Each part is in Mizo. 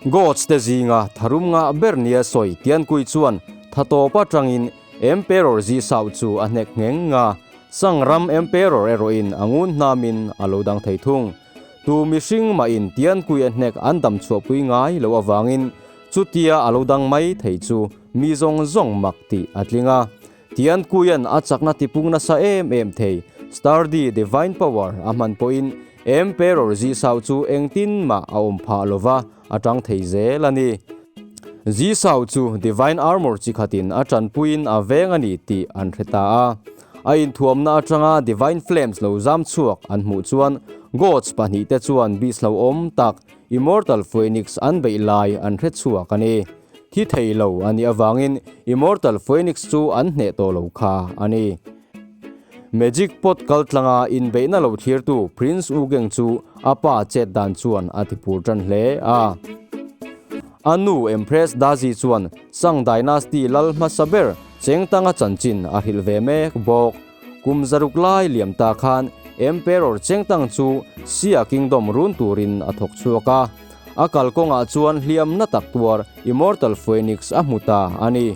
Gods te zinga tharum ngah ber nia sawi Tiankui chuan tha tawp atangin Emperor Zisau chu a hnek ngheng nga, Sang ram Emperor erawhin a ngun hnamin a lo dang thei thung. Tu mihring mahin Tiankui a hnek an dam chhuahpui ngai loh avangin chutia a lo dang mai thei chu mi zawng zawng mak tih a tling a. Tiankuia'n a chakna tipung nasa em em thei Sturdy Divine Power a hman pawhin Emperor Zisau chu engtin mah a awm phah lova a tang thei zel a ni. Zisau chu Divine Armor chi khatin a tanpuiin a veng a ni tih an hre ta a. A inthuamna atanga Divine Flames lo zam chhuak an hmuh chuan Gods pahnihte chuan beast hlauhawm tak Immortal Phoenix an beih lai an hre chhuak a ni. Thi thei lo a nih avangin Immortal Phoenix chu an hneh tawh lo kha a ni. Magic pot kal tlanga inbeihna lo thlirtu Prince Ugeng chu a pa chet dan chuan a tipur tan hle a. A nu Empress Dazi chuan Shang Dynasty lal hmasa ber Chengtanga chanchin a hrilh ve mek bawk. Kum zaruk lai liam ta khan Emperor Chengtang chu Xia Kingdom run turin a thawk chhuak a. A kalkawngah chuan hliamna tak tuar Immortal Phoenix a hmu ta a ni.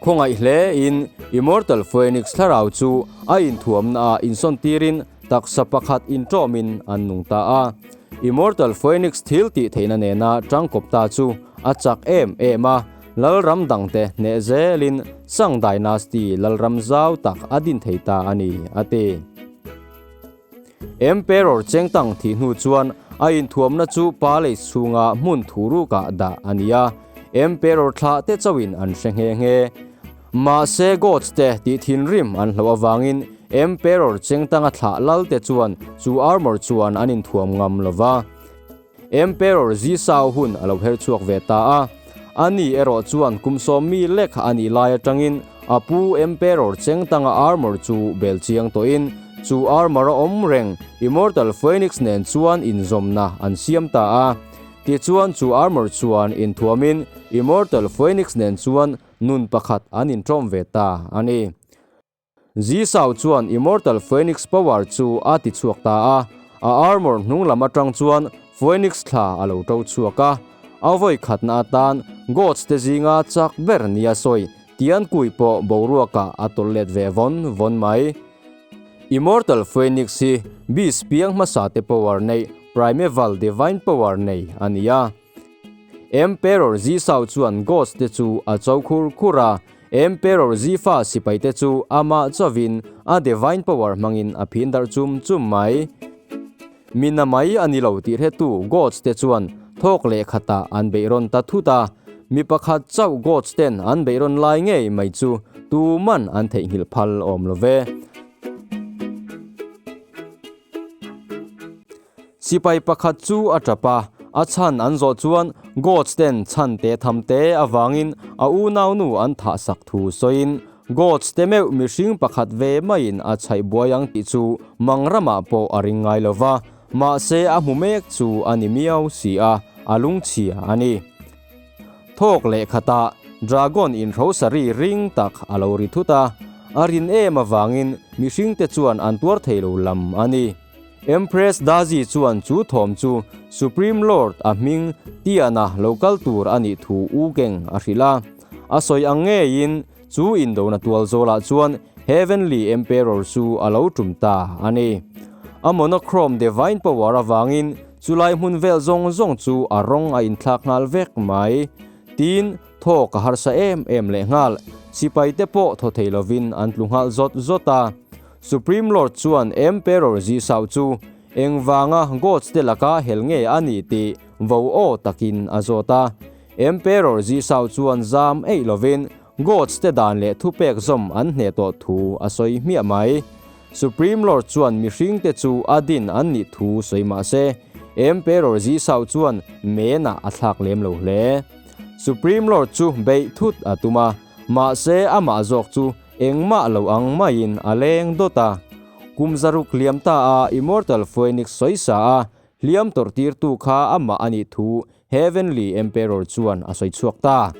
Khawngaih hle in Immortal Phoenix thlarau chu a inthuamna ah insawn tirin taksa pakhat inṭawmin an nung ta a. Immortal Phoenix thil tih theihna nena tangkawp ta chu a chak em em a, Lalram dangte hneh zelin Shang Dynasty lalram zau tak a din thei ta a ni, a ti. Emperor Chengtang thih hnu chuan a inthuamna chu palace chhunga hmun thurukah dah a ni a, Emperor thlah te chauhin an hre nghe nghe. Mahse gods te tih thinrim an hlauh avangin Emperor Chengtanga thlah lal te chuan chu armor chuan an inthuam ngam lo va. Emperor Zisao hun a lo her chhuak ve ta a, ani erawh chuan kum sawmmi lek a nih lai atangin a pu Emperor Chengtanga armor chu bel chiang tawhin chu armor a awm reng Immortal Phoenix nen chuan inzawmna an siam ta a. Tichuan chu armor chuan inthuamin Immortal Phoenix nen chuan nun pakhat an inṭawm ve ta a ni. Zisau chuan Immortal Phoenix power chu a ti chhuak ta a, a armor hnung lam atang chuan Phoenix thla a lo to chhuak a. A vawi khatna atan Gods te zinga chak ber nia sawi Tiankui pawh boruakah a tawlh let ve vawn vawn mai. Immortal Phoenix hi Beast piang hmasa te power neih Primeval Divine Power nei a ni a. Emperor Zisau chuan Gods te chu a cho khur khur a, Emperor Zifa sipai te chu amah chauhin a divine power hmangin a phin darh chum chum mai. Mina mai a ni lo tih hretu Gods te chuan thawk leh khatah an beih rawn ta thut a, mi pakhat chauh Gods ten an beih rawn lai ngei mai chu tuman an theihnghilh phal awm lo ve. Sipai pakhat chu a tap a, a chhan an zawh chuan Gods ten chhan te tham te avangin a unaunu an thah sak thu sawiin Gods te meuh mihring pakhat ve maiin a chhaih buai ang tih chu mang ramah pawh a ring ngai lo va, mahse a hmu mek chu a ni miau si a, a lungchhia a ni. Thawk leh khatah Dragon inhrosari ring tak a lo ri thut a, a rin em avangin mihringte chuan an tuar thei lo lam a ni. Empress Dazi chuan chu thawm chu Supreme Lord a hming Tiana lo kal tur a nih thu U Keng a hrilh a. A sawi ang ngeiin chu indona tual zawlah chuan Heavenly Emperor chu a lo tum ta a ni. A monochrome divine power avangin chulai hmun vel zawng zawng chu a rawng a inthlak nghal vek mai. Tin, thawk a harsa em em lehnghal, sipaite pawh thaw thei lovin an tlu nghal zawt zawt a. Supreme Lord chuan Emperor Zisau chu engvanga Gods te laka hel nge a nih tih vo aw takin a zawt a. Emperor Zisau chuan zam eih lovin Gods te dan leh thupek zawm an hneh tawh thu a sawi hmiah mai. Supreme Lord chuan mihring te chu a din an nih thu sawi mah se, Emperor Zisau chuan menah a thlak lem lo hle. Supreme Lord chu beih thut a tum a, mahse amah zawk chu Engmah lo ang maiin a leng dawt a. Kum zaruk hliam ta a Immortal Phoenix sawisa a hliam tawrh tirtu kha amah a nih thu Heavenly Emperor chuan a sawi chhuak ta.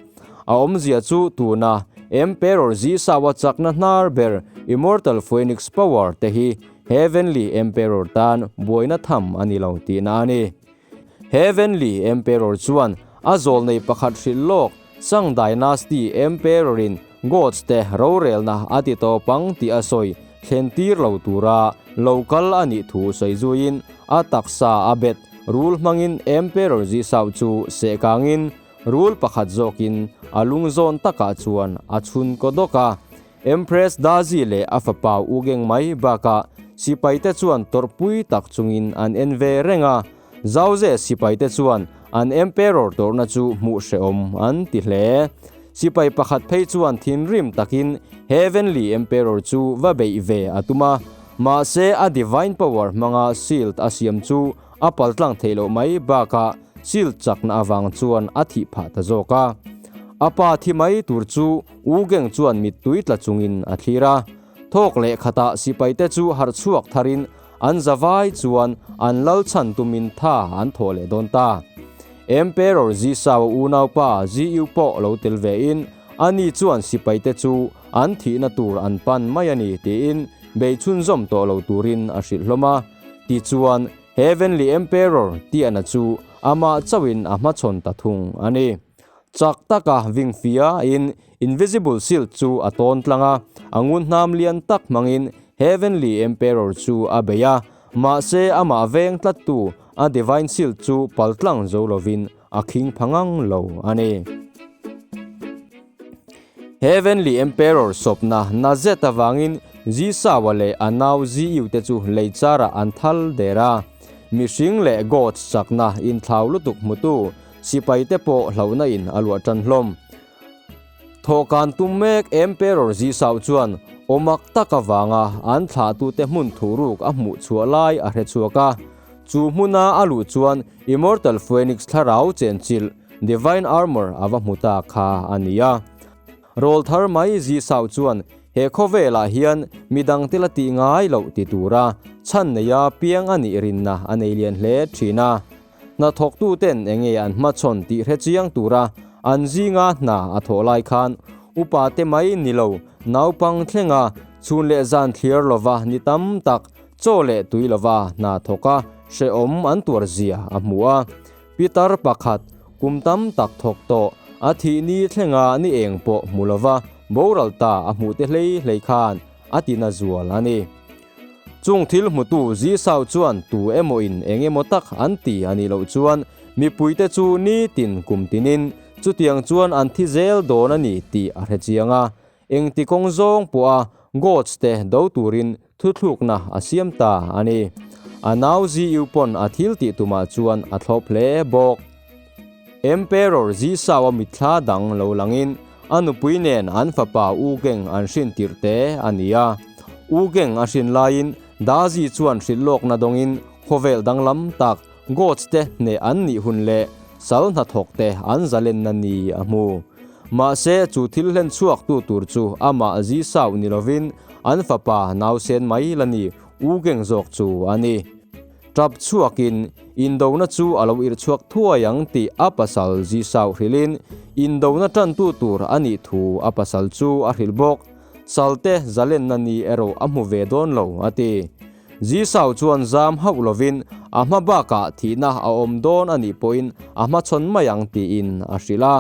A awmzia chu tuna Emperor Zisawa chakna hnar ber Immortal Phoenix power te hi Heavenly Emperor tan buaina tham a ni lo tihna a ni. Heavenly Emperor chuan A zawlnei pakhat hrilh lawk Sung Dynasty Emperor-in Gods te rorelna a ti tawp ang tih a sawi thlen tir lo tura lo kal a nih thu sawi zuiin a taksa a bet rul hmangin Emperor Zisau chu sehkangin rul pakhat zawkin a lung zawn takah chuan a chhun kaw dawk a. Empress Dazi leh a fapa Ugeng mai bakah sipaite chuan tawrhpui tak chungin an en ve reng a. Zauze sipaite chuan an Emperor tawrhna chu hmuh hrehawm an ti hle. Sipai pakhat phei chuan thinrim takin Heavenly Emperor chu va beih ve a tum a, mahse a divine power hmanga shield a siam chu a paltlang theih loh mai bakah shield chakna avang chuan a thih phah ta zawk a. A pa thi mai tur chu Ugeng chuan mittui tla chungin a thlir a. Thawk leh khatah sipaite chu harh chhuak tharin an zavai chuan an lal chhan tumin tha an thawh leh dawn ta. Emperor Zisau unaupa Ziyu pawh lo tel vein ani chuan sipaite chu an thihna tur an pan mai a ni tiin bei chhunzawm tawh lo turin a hrilh hlawm a. Tichuan, Heavenly Emperor Tiana chu amah chauhin a hmachhawn ta thung a ni. Chak taka ving fiain Invisible Shield chu a tawn tlang a, a ngun hnam lian tak hmangin Heavenly Emperor chu a bei a, mahse amah veng tlattu a Divine Shield chu pal tlang zo lovin a khing pha ngang lo a ni. Heavenly Emperor sawpna na zet avangin Zisawa leh a nau Ziyu te chu lei charah an thal der a, mihring leh gods chakna inthlau lutuk hmutu Sipai te pawh hlauhna in a luah tan hlawm. Thawhkan tum mek Emperor Zisau chuan awmak tak avanga an thlahtute hmun thuruk a hmuh chhuah lai a hre chhuak a. Chu hmuna a luh chuan Immortal Phoenix thlarau chenchilh Divine Armor a va hmu ta kha a ni a. Rawl thar mai Zisau chuan he khawvelah hian midangte la tih ngai loh ti tura chhan neia piang a nih rinna a nei lian hle thin a. Hnathawktuten enge an hmachhawn tih hre chiang tura an zinga hna a thawh lai khan upa te mai ni lo naupang thlenga chhun leh zan thlir lova ni tam tak chaw leh tui lova hna thawka hrehawm an tuar zia a hmu a. Pitar pakhat kum tam tak thawk tawh a thih ni thlenga ni eng pawh hmu lova boral ta a hmuh te hlei hlei khan a tina zual a ni. Chung thil hmutu Zisau chuan tu emaw in eng emaw tak an ti a nih loh chuan mipuite chu nitin kum tinin chutiang chuan an thi zel dawn a ni tih a hre chiang a. Engti kawng zawng pawha Gods te do turin thuthlukna a siam ta a ni. A nau Ziu pawn a thil tih tumah chuan a thlawp hle bawk. Emperor Zisau-a mitthla dang lo langin a nupui nen an fapa Ugeng an hrin tirh te a ni a. Ugeng a hrin laiin Dazi chuan hrilh lawkna dawngin khawvel danglam tak Gods te hneh an nih hun leh sal hnathawk te an zalenna ni a hmu. Mahse chu thil hlen chhuaktu tur chu amah Zisau ni lovin an fapa nausen mai la ni Ugeng zawk chu a ni. Tap chhuakin indona chu a lo irh chhuak thuai ang tih a pasal Zisau hrilhin indona tantu tur a nih thu a pasal chu a hrilh bawk. Salte zalenna ni erawh a hmu ve dawn lo a ti. Zisau chuan zam hauh lovin a hma bakah thihna a awm dawn a nih pawhin a hmachhawn mai ang tiin a hrilh a.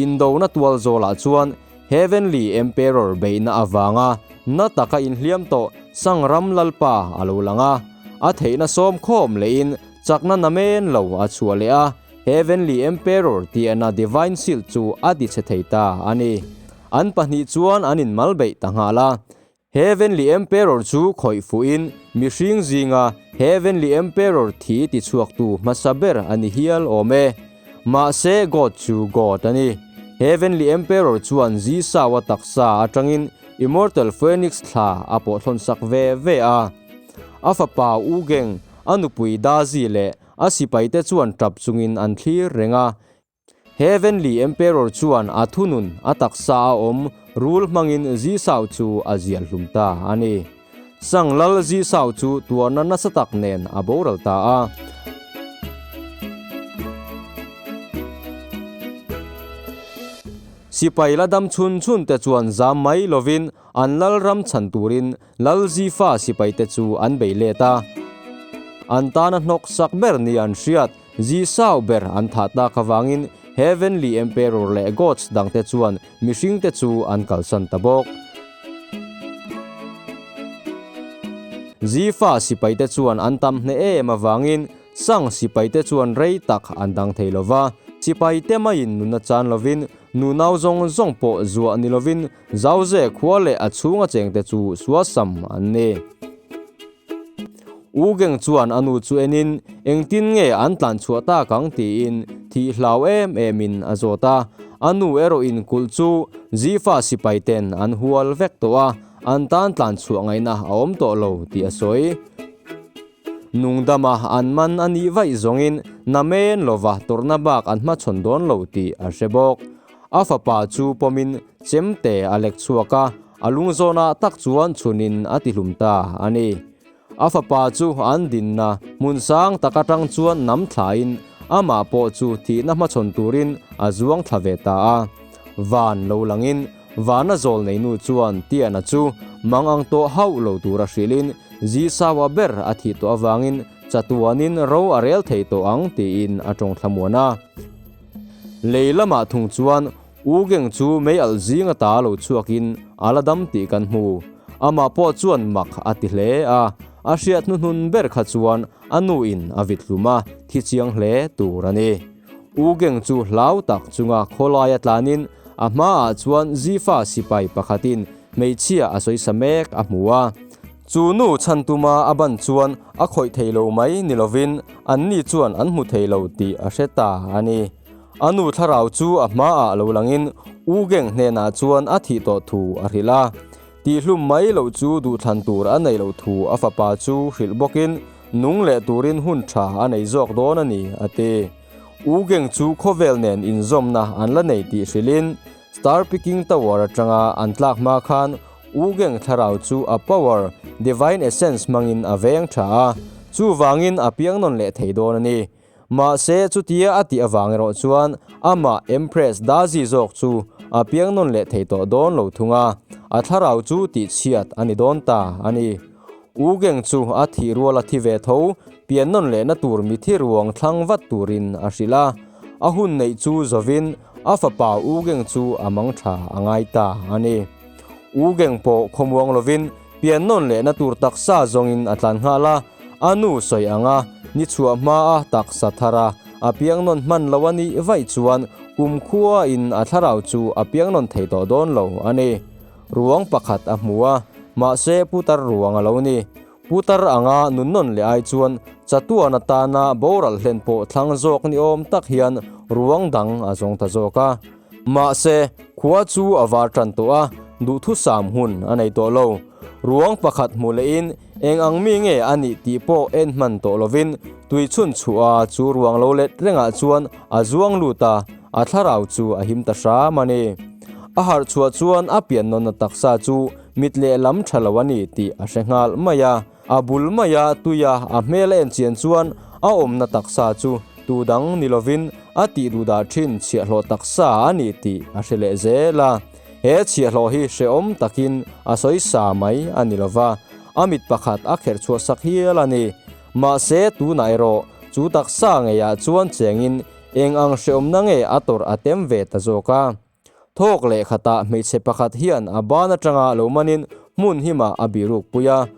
Indona tual zawlah chuan Heavenly Emperor beihna avanga na taka inhliam tawh Sangram Lalpa a lo lang a, a theihna sawm khawm lehin chakna namen lo a chhuah leh a, Heavenly Emperor tiahna Divine Shield chu a ti chhe thei ta a ni. An pahnih chuan an inmal beih ta nghal a. Heavenly Emperor chu khawih fuhin mihring zinga Heavenly Emperor thi ti chhuaktu hmasa ber a ni hial awm e. Mahse God chu God a ni. Heavenly Emperor chuan Zisau-a taksa atangin Immortal Phoenix thla a pawhthlawn sak ve ve a. A fapa Ugeng, a nupui Dazi leh a sipaite chuan tap chungin an thlir reng a. Heavenly Emperor chuan a thunun a taksa a awm rul hmangin Zisau chu a zial hlum ta a ni. Sang Lal Zisau chu tuarna nasa tak nen a boral ta a. Sipai la dam chhun chhun te chuan zam mai lovin an lal ram chhan turin Lal Zifa sipaite chu an bei let a. An tana hnawksak ber ni an hriat, Zisau ber an thah tak avangin Heavenly Emperor leh Gods dangte chuan mihringte chu an kalsan ta bawk. Zifa sipaite chuan an tam hneh em avangin Sang sipaite chuan rei tak an dang thei lo va, sipaite maiin nuna chan lovin nunau zawng zawng pawh zuah ni lovin Zauze khua leh a chhunga chengte chu suasam an ni. U Geng chuan a nu chu enin engtin nge an tlan chhuah tak ang tiin thih hlau em emin a zawt a, a nu erawhin kulh chu Zifa sipaiten an hual vek tawh a, an tan tlan chhuah ngaihna a awm tawh lo tih a sawi. Nungdama an man a nih vaih zawngin namen lova tawrhna bak an hmachhawn dawn lo tih a hre bawk. A fapa chu pawmin chemte a lek chhuak a, a lungzawnah tak chuan chhunin a tihlum ta a ni. A fapa chu an dinna hmun sang tak atang chuan nam thlain amah pawh chu thihna hmachhawn turin a zuang thla ve ta a. Van lo langin Vana zawl neinu chuan Tiana chu mang ang tawh hauh lo tura hrilhin Zisaua ber a thih tawh avangin chatuanin ro a rel thei tawh ang tiin a tawng thlamuan a. Lei lamah thung chuan U Geng chu mei alh zing ata lo chhuakin a la dam tih kan hmu. Amah pawh chuan mak a ti hle a, a hriat hnuhnun ber kha chuan a nuin a vit hlum a, thi chiang hle tur a ni. U Geng chu hlau tak chunga khawlaia tlanin a hmaah chuan Zifa sipai pakhatin hmeichhia a sawisa mek a hmu a. Chu nu chhan tuma a ban chuan a khawih thei lo mai ni lovin anni chuan an hmu thei lo tih a hre ta a ni. A nu thlarau chu a hmaah lo langin U Geng hnenah chuan a thih tawh thu a hrilh a. Tihhlum mai loh chu duhthlan tur a neih loh thu a fapa chu hrilh bawkin nung leh turin hun tha a nei zawk dawn a ni, a ti. U Geng chu khawvel nen inzawmna an la nei tih hrilhin Star Picking Tower atanga an tlak hma khan U Geng thlarau chu a power, Divine Essence hmangin a veng tha a, chuvangin a piang nawn leh thei dawn a ni. Mahse, chutia a tih avang erawh chuan amah Empress Dazi zawk chu a piang nawn leh thei tawh dawn lo thung a, a thlarau chu tihchhiat a ni dawn ta a ni. U Geng chu a thih rual a thi ve tho, pian nawn lehna tur mithi ruang thlang vat turin a hrilh a. A hun neih chu zawin a fapa U Geng chu a mang tha a ngai ta a ni. U Geng pawh khawmuang lovin Pian nawn lehna tur taksa zawngin a tlan nghal a, a nu sawi anga ni chhuah hmaa taksa thar a, a piang nawn hman lo a nih vaih chuan kumkhua in a thlarau chu a piang nawn thei tawh dawn lo a ni. Ruang pakhat a hmu a, mahse putar ruang a lo ni. Putar anga nun nawn leh ai chuan chatuan atana boral hlen pawh thlang zawk ni awm tak hian ruang dang a zawng ta zawk a. Mahse, khua chu a var tan tawh a, duhthusam hun a nei tawh lo. Ruang pakhat hmu lehin eng ang mi nge a nih tih pawh en hman tawh lovin tui chhun chhuah a chu ruang lo let rengah chuan a zuang lut a, a thlarau chu a him ta hram a ni. A harh chhuah chuan a pian nawnna taksa chu mit lehlam tha lo a ni tih a hre nghal mai a. A bul maia tuia a hmel a en chian chuan a awmna taksa chu tu dang ni lovin a tih duh dah thin chhiahhlawh taksa a ni tih a hre leh zel a. He chhiahhlawh hi hrehawm takin a sawi sa mai a ni lova, a mit pakhat a kherh chhuah sak hial a ni. Mahse tunah erawh chu taksa ngeiah chuan chengin eng ang hrehawmna nge a tawrh a tem ve ta zawk a. Thawk leh khatah hmeichhe pakhat hian a ban atanga lo manin hmun himah a bihruk pui a.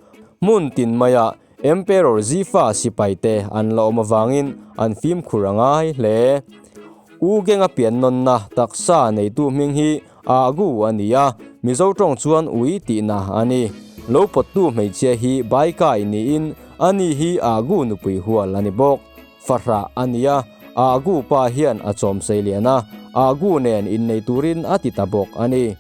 Hmun tin maiah Emperor Zifa sipaite an la awm avangin an fimkhur a ngai hle. U Genga pian nawnna taksa neitu hming hi Agu a ni a, Mizo tawng chuan ui tihna a ni. Lo pawttu hmeichhia hi Baikai niin ani hi Agu nupui hual a ni bawk. Fahrah a ni a, Agu pa hian a chawm sei lian a, Agu nen innei turin a ti ta bawk a ni.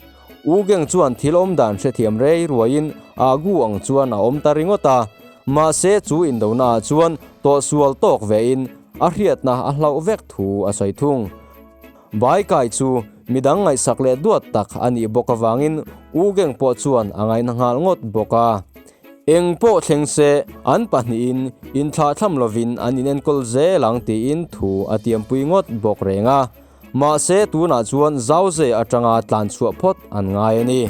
U Geng chuan thil awm dan hrethiam rei ruaiin Agu ang chuan a awm ta ringawt a, mahse chu indonaah chuan tawhsual tawk vein a hriatna a hlauh vek thu a sawi thung. Bai kai chu midang ngaihsak leh duat tak a nih bawk avangin U Geng pawh chuan a ngaina nghal ngawt bawk a. Eng pawh thleng se, an pahnihin inthlahthlam lovin an inenkawl zel ang tiin thu a tiampui ngawt bawk reng a. Mahse, tunah chuan Zauze atanga tlan chhuah phawt an ngai a ni.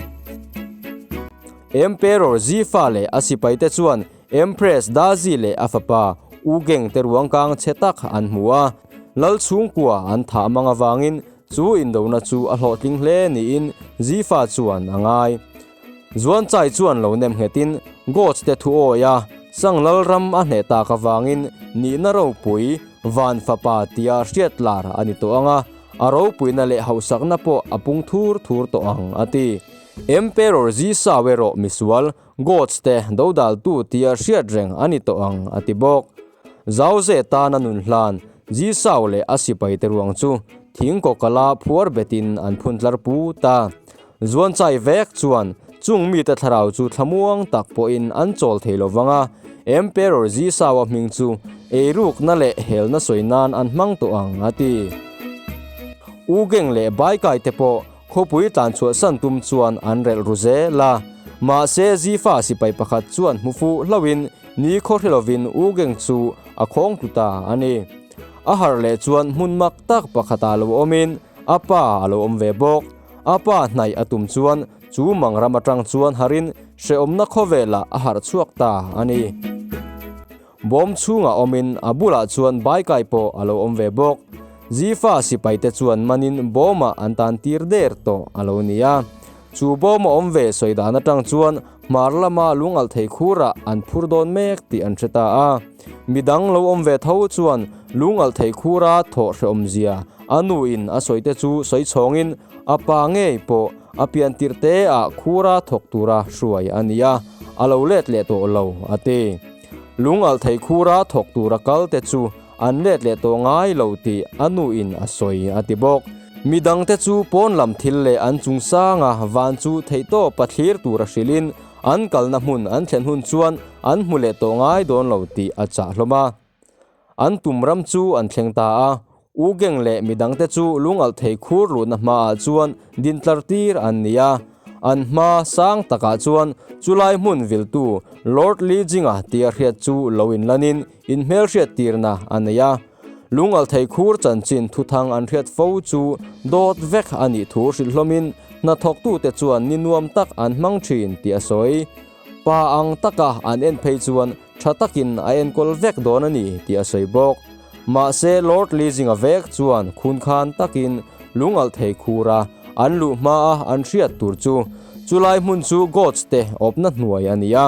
Emperor Zifa leh a sipaite chuan Empress Dazi leh a fapa. U Geng te ruang kang chhe tak an hmu a, Lal chhungkua an thah mang avangin chu indona chu a hlawhtling hle niin Zifa chuan a ngai. Zuanchai chuan lo nem nghetin Gods te thu awi a, Sang Lal ram a hneh tak avangin nihna ropui Van Fapa tia hriat lar a ni tawh ang a, a ropuina leh hauhsakna pawh a pung thur thur tawh ang a ti. Emperor Zisau erawh misual Gods te dodaltu tia hriat reng a ni tawh ang a ti bawk. Zauze tana nun hlan Zisau leh a sipaite ruang chu thing kawkala phuar betin an phun tlar put a. Zuanchai vek chuan chung mite thlarau chu thlamuang tak pawhin an chawl thei lo vang a, Emperor Zisau-a hming chu eirukna leh helna sawi nan an hmang tawh ang a ti. U Geng leh Baikai te pawh khawpui tlan chhuahsan tum chuan an relh ru zel a, mahse Zifa sipai pakhat chuan hmu fuh hlauhin ni khaw hre lovin U Geng chu a khawng tlu ta a ni. A harh leh chuan hmun mak tak pakhatah lo awmin a pa a lo awm ve bawk. A pa hnaih a tum chuan chu mang ram atang chuan harin hrehawmna khawvelah a harh chhuak ta a ni. Bawm chhungah awmin a bulah chuan baikai pawh a lo awm ve bawk. Zifa sipaite chuan manin bawmah an tan tir der tawh a lo ni a. Chu bawm a awm ve sawi dan atang chuan hmar lama lungalh thei khurah an phur dawn mek tih an hre ta a. Midang lo awm ve tho chuan lungalh thei khura thawh hrehawm zia a nuin a sawite chu sawi chhawngin a pa ngei pawh a pian tirh te ah khura thawk tura hruai a ni a, a lo let leh tawh lo a ti. Lungalh thei khura thawk tura kal te chu an let leh tawh ngai lo tih a nuin a sawi a ti bawk. Midangte chu pawn lam thil leh an chung sanga van chu theihtawpa thlir tura hrilhin an kalna hmun an thlen hun chuan an hmu leh tawh ngai dawn lo tih a chah hlawm a. An tum ram chu an thleng ta a, U Geng leh midangte chu lungalh thei khur luhna hmaah chuan din tlar tir an ni a. An hma sang takah chuan chulai hmun viltu Lord Li Jinga tia hriat chu lo inlanin inhmelhriat tirna a nei a. Lungalh thei khur chanchin thuthang an hriat fo chu dawt vek a nih thu hrilh hlawmin hnathawktute chuan ni nuam tak an hmang thin tih a sawi. Pa ang taka an en phei chuan tha takin a enkawl vek dawn a ni tih a sawi bawk. Mahse Lord Leasing-a vek chuan khunkhan takin lungalh thei khura an luh hmaa an hriat tur chu chulai hmun chu Gods te awpna hnuai a ni a,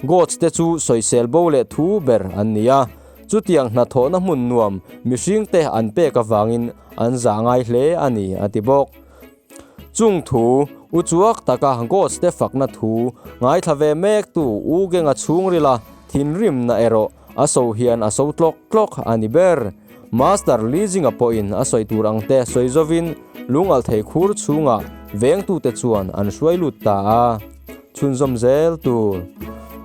Gods te chu sawisel bo leh thu ber an ni a, chutiang hnathawhna hmun nuam mihringte an pek avangin an zah ngai hle a ni a ti bawk. Chung thu, u chuak taka Gods te fakna thu ngaithla ve mek tu U Genga chhungrila thinrimna erawh a so hian a so tlawk tlawk a ni ber. Master Li Jinga pawhin a sawi tur ang te sawi zovin lungalh thei khur chhungah vengtute chuan an hruai lut ta a. Chhunzawm zel tur.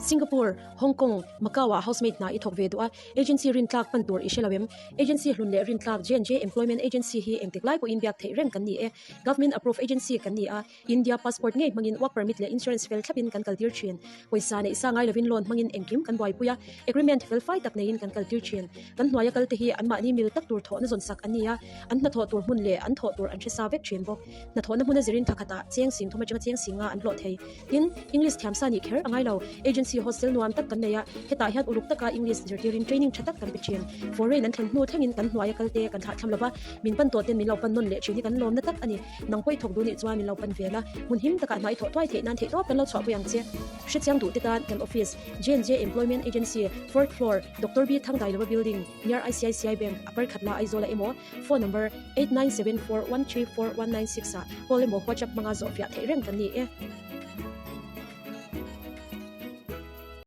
Singapore, Hong Kong, Macau ah housemaid hna i thawk ve duh a, agency rintlak pan tur i hre lo em? Agency hlun leh rintlak J&J Employment Agency hi engtik lai pawhin biak theih reng kan ni e. Government approved agency kan ni a, India passport ngei hmangin work permit leh insurance fel thlapin kan kaltir thin. Pawisa neih sa ngai lovin loan hmangin engkim kan buaipui a, agreement fel fai tak neiin kan kaltir thin. Kan hnuaia kalte hi anmahni mil tak tur thawhna zawn sak an ni a, an hnathawh tur hmun leh an thawh tur an hre sa vek thin bawk. Hnathawhna hmuna zirin thla khatah cheng sing thum atanga cheng sing nga an hlawh thei. Tin, English thiam sa nih kher a ngai lo. Agency hostel nuam tak kan nei a, hetah hian uluk taka English zirtirin training tha tak kan pe thin. Foreign an thlen hnu thlengin kan hnuaia kalte kan thlah thlam lo va, min pan tawh ten min lo pan nawn leh thin hi kan lawmna tak a ni. Nang pawh i thawk duh nih chuan min lo pan vel a, hmun him takah hna i thawh tuai theih nan theihtawp kan lo chhuahpui ang che. Hrechiang duh te tan kan office, J&J Employment Agency, Fourth Floor, Doctor B Thangdailova Building, near ICICI Bank, Upper Khatla, Aizawl ah emaw, Phone number, 8974134196 ah call emaw WhatsApp hmanga zawhfiah theih reng kan ni e.